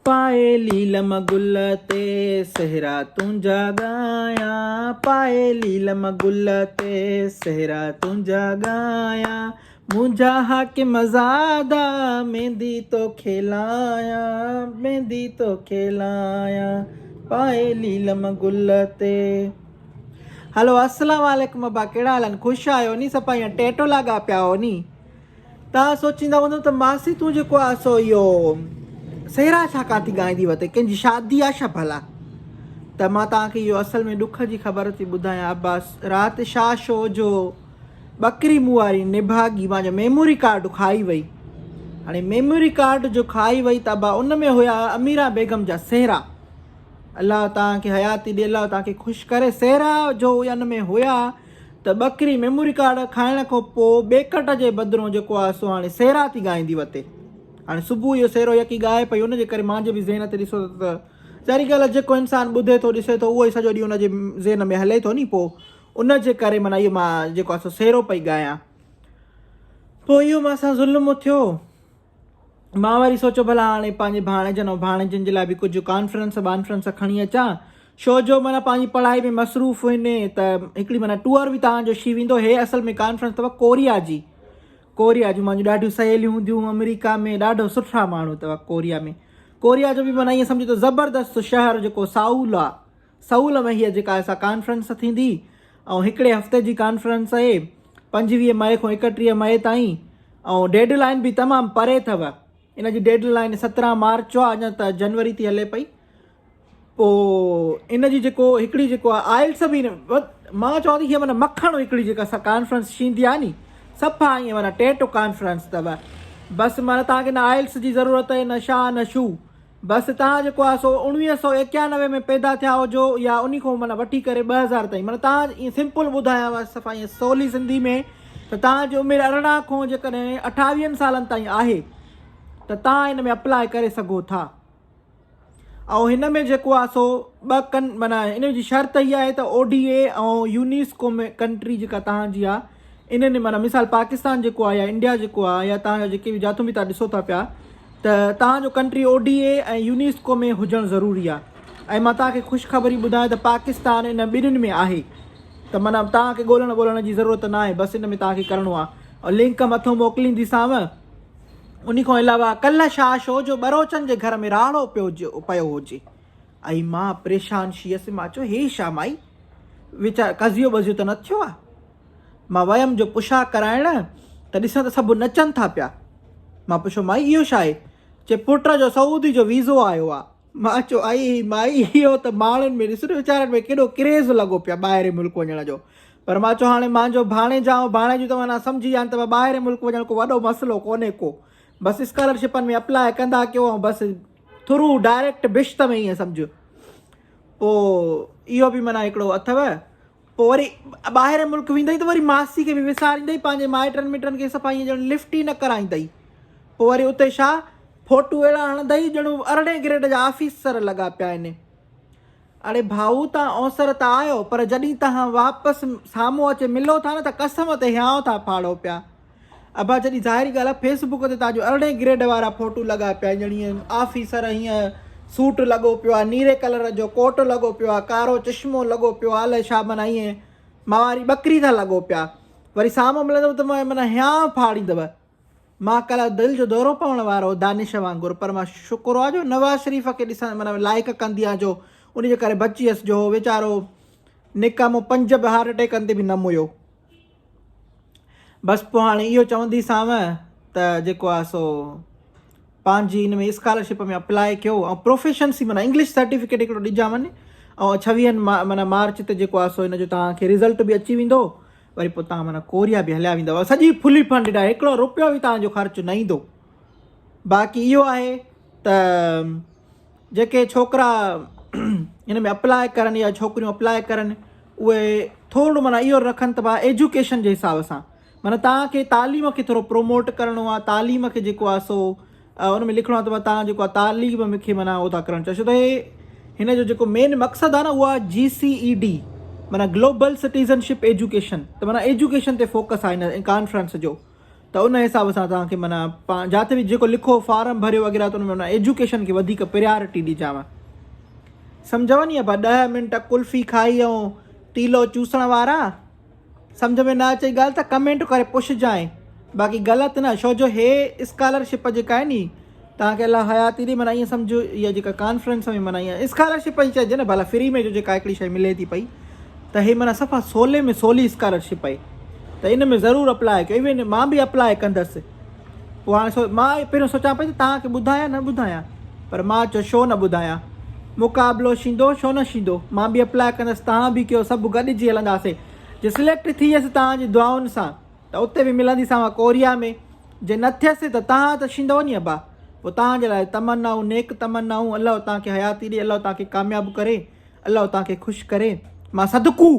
پائي ليلم گل تي سهرا تنهنجا ڳايان پائي ليلم گل تي سهرا تنهنجا ڳايان منهنجا حاڪم زادا ميندي توکي لايان ميندي توکي لايان پائي ليلم گل تي. هلو السلام عليڪم ابا ڪهڙا حال آهن خوش آهيو ني صفا ائين ٽيٽو لاڳا پيا آهو ني. توهان سوچيندا هوندؤ ته ماسي تون جيڪو آ سو اهو سهرا ڇا ڪان ٿي ڳائيندي وتي ڪنهن جي شادي آ ڇا ڀلا ته مان توهان کي اهو اصل ۾ ڏک جي خبر ٿي ٻڌايان عباس رات شا شو جو ٻڪري مون واري نڀاڳي مانجو ميموري ڪارڊ کائي وئي هاڻي ميموري ڪارڊ جو کائي وئي ته ابا ان ۾ هيا اميرا بيگم جا سهرا الله توهان کي حياتي ڏي الله توهان کي خوش ڪري سهرا جو ان ۾ هيا ته ٻڪري ميموري ڪارڊ کائڻ کان پوء ٻيڪٽ جي بدرون جيڪو آهي سو هاڻي سهرا ٿي ڳائيندي وتي. هاڻي صبح اهو سهرو يڪي ڳائي پئي ان جي ڪري مانجي به ذهن تي ڏسو ته ظاهري ڳالهه آهي جيڪو انسان ٻڌي ٿو ڏسي ٿو اهو ئي سڄو ڏينهن ان جي ذهن ۾ هلي ٿو ني پوء ان جي ڪري معنيٰ اهو مان جيڪو آهي سو سهرو پئي ڳايان. پوء اهو مان سان ظلم ٿيو. مان وري سوچيو ڀلا هاڻي پنهنجي ڀاڻيجن ۽ ڀاڻيجين جي لاء به ڪجهه ڪانفرنس بانفرنس کڻي اچان شو جو معنيٰ پنهنجي پڙهائي ۾ مصروف هن ته هڪڙي معنيٰ ٽوئر به توهان جو شي ويندو هي اصل ۾ ڪانفرنس اٿو ڪوريا جي ڪوريا جون مانجون ڏاڍيون سهيليون هونديون آمريڪا ۾ ڏاڍو سٺا ماڻهو اٿو ڪوريا ۾ ڪوريا جو به معنيٰ ائين سمجهو ته زبردست شهر جيڪو سائول آ سئول ۾ هيء جيڪا سا ڪانفرنس ٿيندي ۽ هڪڙي هفتي جي ڪانفرنس اهي 25 مئي کان 31 مئي تائين ۽ ڊيڊ لائين به تمام پري اٿو ان جي ڊيڊ لائين 17 مارچ آ اڃا ته جنوري ٿي هلي پئي پو ان جي جيڪو هڪڙي جيڪو آ آئلس به مان چوان ٿي هي معنيٰ مکڻ هڪڙي جيڪا سا ڪانفرنس شيندي آ ني صفا ائين معنيٰ ٽيٽو ڪانفرنس اٿو بس معنيٰ توهان کي نه آئلس جي ضرورت آهي نه شا نه شو بس توهان جيڪو آهي سو 1991 ۾ پيدا ٿيا هجو يا انهي کان معنيٰ وٺي ڪري 2000 تائين معنيٰ توهان ائين سمپل ٻڌايانو صفا ائين سولي سنڌي ۾ ته توهان جي عمر 18 کان جيڪڏهن اٺاويهن سالن تائين آهي ته توهان ان ۾ اپلاء ڪري سگهو ٿا ۽ هن ۾ جيڪو آهي سو ٻه ڪن معنيٰ ان جي شرط هي آهي ته او ڊي اي ۽ يونيسڪو ۾ ڪنٽري جيڪا توهان جي آهي انهن معنيٰ مثال پاڪستان جيڪو آهي يا انڊيا جيڪو آهي يا توهان جا جيڪي به جاٿون به توهان ڏسو ٿا پيا ته توهان جو ڪنٽري او ڊي اي ۽ يونيسڪو ۾ هجڻ ضروري آ ۽ مان توهان کي خوشخبري ٻڌايان ته پاڪستان ان ٻنهين ۾ آهي ته معنيٰ توهان کي ڳولڻ ٻولڻ جي ضرورت ناهي بس ان ۾ توهان کي ڪرڻو آ ۽ لنڪ مٿو موڪلينديسانو انهي کان علاوه ڪلهه شاهه شو جو ٻروچن جي گهر ۾ راڙو پيو پيو هجي ۽ مان پريشان شيس مان چيو هي شا مائي ويچار قضيو بزيو ته نه ٿيو آ مان ويم جو پڇا ڪرائڻ ته ڏسان ته سڀ نچن ٿا پيا. مان پڇيو مائي اهو ڇا آهي؟ چي پٽ جو سعودي جو ويزو آيو آ. مان چيو ائي مائي اهو ته ماڻهن ۾ ڏس نه ويچارن ۾ ڪيڏو ڪريز لڳو پيو آ ٻاهرين ملڪ وڃڻ جو. پر مان چيو هاڻي مانجو ڀاڻيجا ۽ ڀاڻيجيون ته معنيٰ سمجهي ويا آهن ته ٻاهرين ملڪ وڃڻ ڪو وڏو مسئلو ڪونهي ڪو. بس اسڪالرشپن ۾ اپلاء ڪندا ڪيو ۽ بس ٿرو ڊائريڪٽ بهشت ۾ ائين سمجهه. پوء اهو به معنيٰ هڪڙو اٿو. پوء وري ٻاهرين ملڪ ويندئي ته وري ماسي کي به وساريندئي، پنهنجي مائٽن مٽن کي صفا ائين ڄڻ لفٽ ئي نه ڪرائيندئي. پوء وري اتي ڇا فوٽو اهڙا هڻندئي ڄڻ ارڙهين گريڊ جا آفيسر لڳا پيا آهن. اڙي ڀائو تان اوسر ته آهيو پر جڏهن تهان واپس سامهون اچي ملو ٿا نه ته قسم تي هيانء ٿا ڦاڙو پيا. ابا جڏهن ظاهري ڳالهه آهي فيس بڪ تي توهان جو ارڙهين گريڊ وارا فوٽو لڳا پيا آهن ڄڻ ائين آفيسر هيئن سوٽ لڳو پيو آهي نيري ڪلر جو ڪوٽ لڳو پيو آهي ڪارو چشمو لڳو پيو آهي الائي ڇا معنيٰ ائين ماواري ٻڪري ٿا لڳو پيا وري سامهون ملندو ته معنيٰ هيانء ڦاڙيندو مان ڪلهه دل جو دورو پوڻ وارو دانش وانگر پر مان شڪر آهي جو نواز شريف کي ڏسان معنيٰ لائڪ ڪندي آهيان جو ان جي ڪري بچي ويس جو ويچارو نڪامو پنج به هارٽ اٽيڪن تي به نه مويو بس پوء هاڻي اهو چونديسانو ته جيڪو آهي سو پنهنجي ان ۾ اسڪالرشپ ۾ اپلاء ڪيو ۽ پروفيشنسي معنيٰ انگلش سرٽيفڪيٽ هڪڙو ڏجان وڃي ۽ ڇويهن معنيٰ مارچ تي جيڪو آهي سو ان جو توهان کي رزلٽ به اچي ويندو وري پوء توهان معنيٰ ڪوريا به هليا ويندو سڄي فلي فنڊڊ آهي هڪڙو روپيو به توهان جو خرچ نه ايندو باقي اهو آهي ته جيڪي ڇوڪرا ان ۾ اپلاء ڪرن يا ڇوڪريون اپلاء ڪرن اهي ٿورڙو معنيٰ اهو رکن ته ڀاء ايجوڪيشن جي حساب سان معنيٰ توهان کي تعليم کي ٿورو پروموٽ ڪرڻو آهي تعليم کي جيڪو آهي سو ان ۾ لکڻو آهي ته توهان جيڪو آهي تعليم کي معنيٰ اهو ٿا ڪرڻ چاهيو ڇو ته هي هن جو جيڪو مين مقصد آهي نه اهو آهي جي سي اي ڊي معنيٰ گلوبل سٽيزنشپ ايجوڪيشن ته معنيٰ ايجوڪيشن تي فوڪس آهي هن ڪانفرنس جو. ته ان حساب سان توهان کي معنيٰ جاتي به جيڪو لکو فارم ڀريو وغيره ته ان ۾ معنيٰ ايجوڪيشن کي وڌيڪ پريارٽي ڏجانء. سمجهو ني ابا ڏهه منٽ قلفي کائي ۽ تيلو چوسڻ وارا سمجهه ۾ نه اچئي ڳالهه ته ڪمينٽ ڪري پڇجانء باقي غلط نه ڇو جو هي اسڪالرشپ جيڪا آهي ني توهان کي الله حياتي ڏي معنيٰ ائين سمجهو اها جيڪا ڪانفرنس ۾ معنيٰ ائين اسڪالرشپ ئي چئجي نه ڀلا فري ۾ جو جيڪا هڪڙي شيء ملي ٿي پئي ته هي معنيٰ صفا سولي ۾ سولي اسڪالرشپ آهي ته ان ۾ ضرور اپلاء ڪيو ايون مان به اپلاء ڪندس پوء هاڻي سو مان پهريون سوچان پئي ته توهان کي ٻڌايان نه ٻڌايان پر مان چيو شو نه ٻڌايان مقابلو شيندو شو نه شيندو مان به اپلاء ڪندس توهان به ڪيو سڀ گڏجي هلنداسي جي سليڪٽ ٿي ويس توهان جي دعائن سان ته اتي به ملنديسانو ڪوريا ۾، جي نه ٿيس ته تهان ته شيندؤ ني ابا، پوء تهان جي لاء تمنائون، نيڪ تمنائون، الله تهان کي حياتي ڏي، الله تهان کي ڪامياب ڪري، الله تهان کي خوش ڪري، مان صدقو.